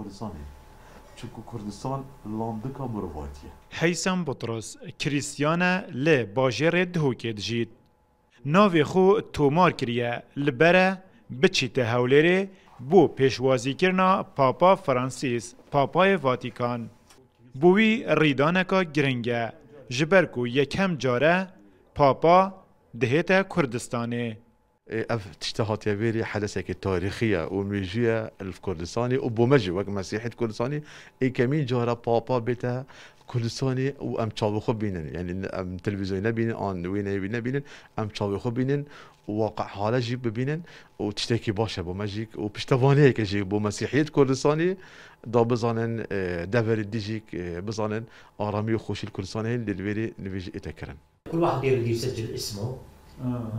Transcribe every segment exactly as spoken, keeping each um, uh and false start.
Kurdistanê. Çunku Kurdistan landika mirovatiye. Heysem Butros, Krîstiyan e, li bajêrê Duhokê dijît. Navê xwe tomar kiriye, li ber e biçîte Hewlêrê bo pêşwazîkirina Papa Fransîs, Papayê Vatîkan. Bo wî rîdaneka giring e, ji ber ku yekem car e Papa dihête Kurdistanê. Ê, ev tişta hatiye vêrî hedesekê tarîxî ye û mêjû ye li Kurdistanê û bo me jî wek Mesîhî di Kurdistanê êkemîn cara Papa bête Kurdistanê û em çavê xwe bînin. Yanî em televîzyonê nebînin, an wêneyê wî nebînin, em çavê xwe bînin û waqe hale jî bibînin û tiştekî baş e bo me jî û piştevaniyeke jî bo Mesîhiyê di Kurdistanê da bizanin, e, deverê dî jî, e, bizanin aramî û xweşî li Kurdistanê heyî li vêrê nivêjî ête kirin. كل واحد يريد يسجل اسمه.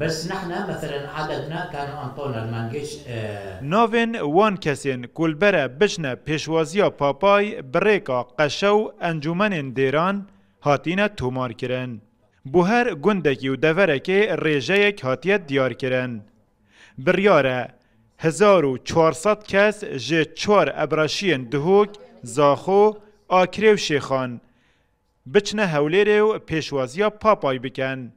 بس نحن مثلًا عددنا كانوا أنطونا المنقش، آه، Navên wan kesên ku li ber e biçine pêşwaziya Papay bi rêka qeşe û encûmenên dêran hatine tomarkirin. Bo her gundekî û deverekê rêjeyek hatiye diyarkirin. Biryar e hezar û çar sed kes ji çar ebraşiyên Duhok, Zaxo, Akrê û Şêxan biçine Hewlêrê û pêşwaziya Papay bikin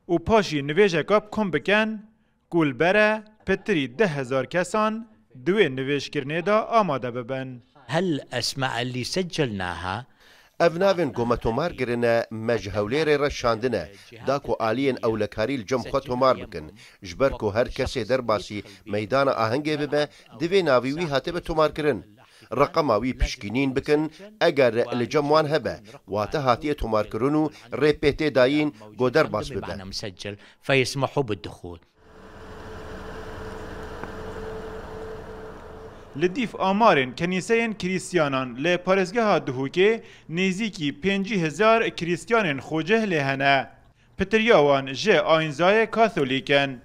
û paşî nivêjeka bi kom bikin ku li ber e pitirî deh hezar kesan di wê nivêjkirinê de amade bibin. هل أسماء اللي سجلناها؟ Ev navên ku me tomar kirine, me ji Hewlêrê re şandine, da ku aliyên ewlekarî li cem xwe tomar bikin, ji ber ku her kesê derbasî meydana ahengê bibe, divê navê wî hatibe tomarkirin. Reqema wî pişkînîn bikin, eger li cem wan hebe, wate hatiye tomarkirin û rê pê tê dayîn ku derbas bibe. مسجل فيسمحوا بالدخول. Li dîf amarên kenîseyên Krîstiyanan li parêzgeha Duhokê nêzîkî pêncî hezar Krîstiyanên xwecih lê hene. Pitiriya wan ji ayînzayê Katholîk in.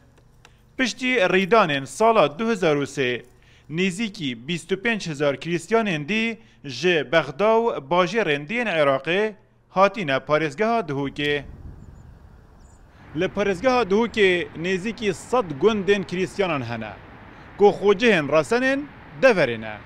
Piştî rîdanên sala du hezar û sê, nêzîkî bîst û pênc hezar Krîstiyanên dî ji Bexda û bajêrên dî yên Iraqê hatine parêzgeha Duhokê. Li parêzgeha Duhokê nêzîkî sed gundên Krîstiyanan hene, ku xwecihên resenên deverê ne.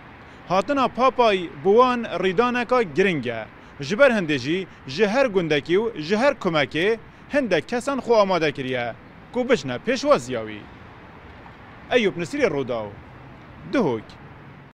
Hatina Papay bi wan rîdaneka giring e. Ji ber hindê jî ji her gundekî û ji her kumekê hindek kesan xwe amade kiriye ku biçine pêşwaziya wî. Eyûp Nisirî, Rûdaw, Duhok.